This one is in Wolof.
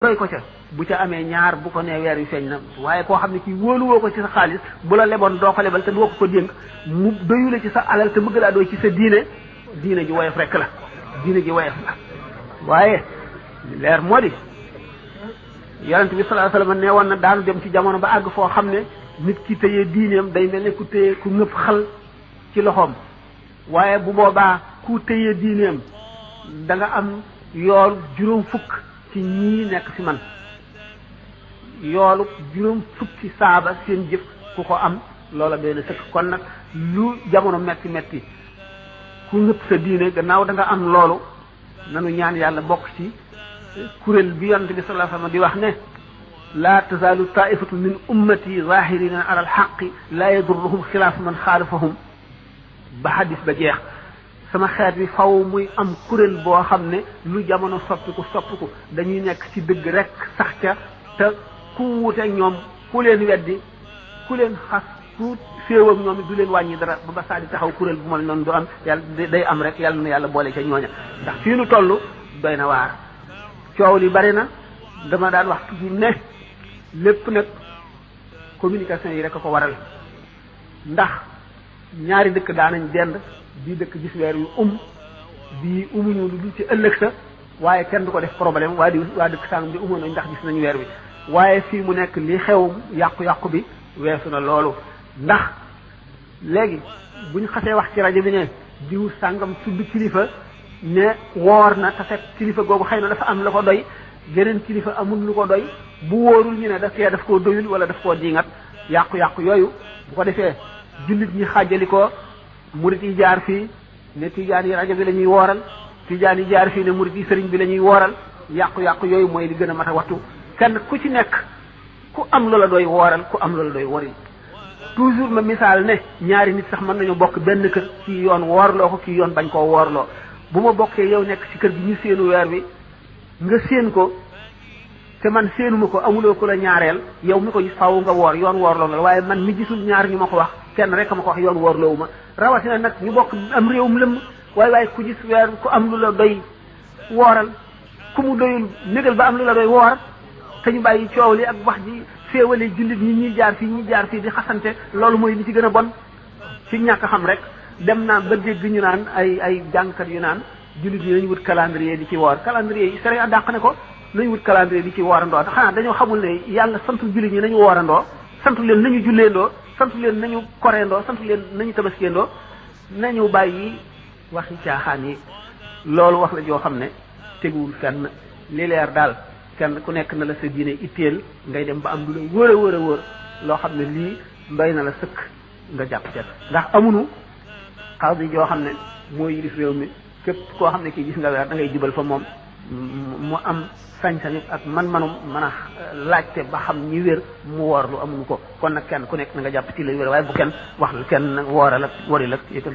doy ko ca bu ca amee ñaar bu ko nee weer wi feeñ na waaye koo xam ne kii wóoluwoo ko ci sa xaalis bu la leboon doo ko lebal te doo ko dénk mu doyule ci sa alal te bëgg laa doy ci sa diine ji woyof rek la diine ji woyof la waaye leer moo di yonent bi sallallahu alayhi wasallam nee woon na daanu dem ci jamono ba àgg foo xam ne nit ki téye diineem day mel ne ku téye ku ngëpp xal ci loxoom waaye bu boobaa ku téye diineem da nga am yool juróom fukk ci ñii nekk fi man yoolu juróom fukki saaba seen jëf ku ko am loola doy na sëkk kon nag lu jamono metti metti ku ngëpp sa diine gannaaw da nga am loolu nanu ñaan yàlla bokk ci kuréel bi yonent bi sallallahu alayhi wasallam di wax ne la tazalu taifatu min ummati zahirina ala alxaqi la yadurruhum xilaafu man xaalifahum ba hadis ba jeex sama xeet bi faw muy am kuréel boo xam ne lu jamono soppiku dañuy nekk ci dëgg rek sax ca te ku wuute ñoom ku leen weddi ku leen xas ku féew ak ñoom du leen wàññi dara ba saa di taxaw kuréel bu mel noonu du am yàlla day am rek yàlla na yàlla boole ca ñooña ndax fii nu toll doy na waar coow li bari na dama daan wax toujours ne lépp nag communication yi rek a ko waral ndax ñaari dëkk daanañ dend bii dëkk gis weer yu bii umuñu lu dul ci ëllëg sa waaye kenn du ko def problème waa dëkk sàngam di umoon nañ ndax gis nañu weer wi waaye fii mu nekk li xew yàqu-yàqu bi weesu na loolu ndax léegi buñ xasee wax ci rajo bi ne diw sàngam tudd kilifa ne woor na te fekk kilifa googu xëy na dafa am la ko doy geneen kilifa amul lu ko doy bu wóorul ñu ne daf koo doyul wala daf koo diingat yàqu-yàqu yooyu bu ko defee jullit ñi xàjjali ko murit yi jaar fii ne tijaan yi rajo bi la ñuy wooral tijaan yi jaar fii ne murit yi sëriñ bi la ñuy wooral yàqu-yàqu yooyu mooy li gën a mat a wattu kenn ku ci nekk ku am loola doy wooral ku am loola doy wori toujours ma misaal ne ñaari nit sax mën nañu bokk benn kër ci yoon woorloo ko kii yoon bañ koo woorloo bu ma bokkee yow nekk ci kër gi ñu séenu weer wi nga séen ko te man séenuma ko amuloo ko la ñaareel yow mi ko gis faaw nga woor yoon woorloo la waaye man mi gisul ñaar ñu ma ko wax kenn rek ma ko wax yoon woorloowu ma rawatina nag ñu bokk am réewum lëmm waaye ku gis weer ku am lu la doy wooral ku mu doyul négal ba am lu la doy woor te ñu bàyyi coow li ak wax ji féewale jullit ñi jaar fii di xasante loolu mooy li ci gën a bon ci ñàkk xam rek dem naa ba dégg ñu naan ay jàngkat yu naan jullit ñi nañu wut calendrier di ci woor calendrier yi sariya dàq ne ko nañu wut calendrier di ci woorandoo te xanaa dañoo xamul ne yàlla santu jullit ñi nañu woorandoo santu leen nañu julleendoo santu leen nañu koreendoo santu leen nañu tabaskeendoo nañu bàyyi waxi caaxaan yi loolu wax la joo xam ne teguwul fenn li leer daal kenn ku nekk na la sa diine itteel ngay dem ba am lu la wóor a wóor a wóor loo xam ne lii doy na la sëkk nga jàpp ca ndax amunu xaw joo xam ne mooy yilif réew mi képp koo xam ne kii gis nga weer da ngay jubal fa moom mu am sañ-sañu ak man-manum mën a laajte ba xam ñi wér mu woor lu amuñu ko kon nag kenn ku nekk na nga jàpp ci la wér waaye bu kenn wax la kenn wooral ak wari la yëkkal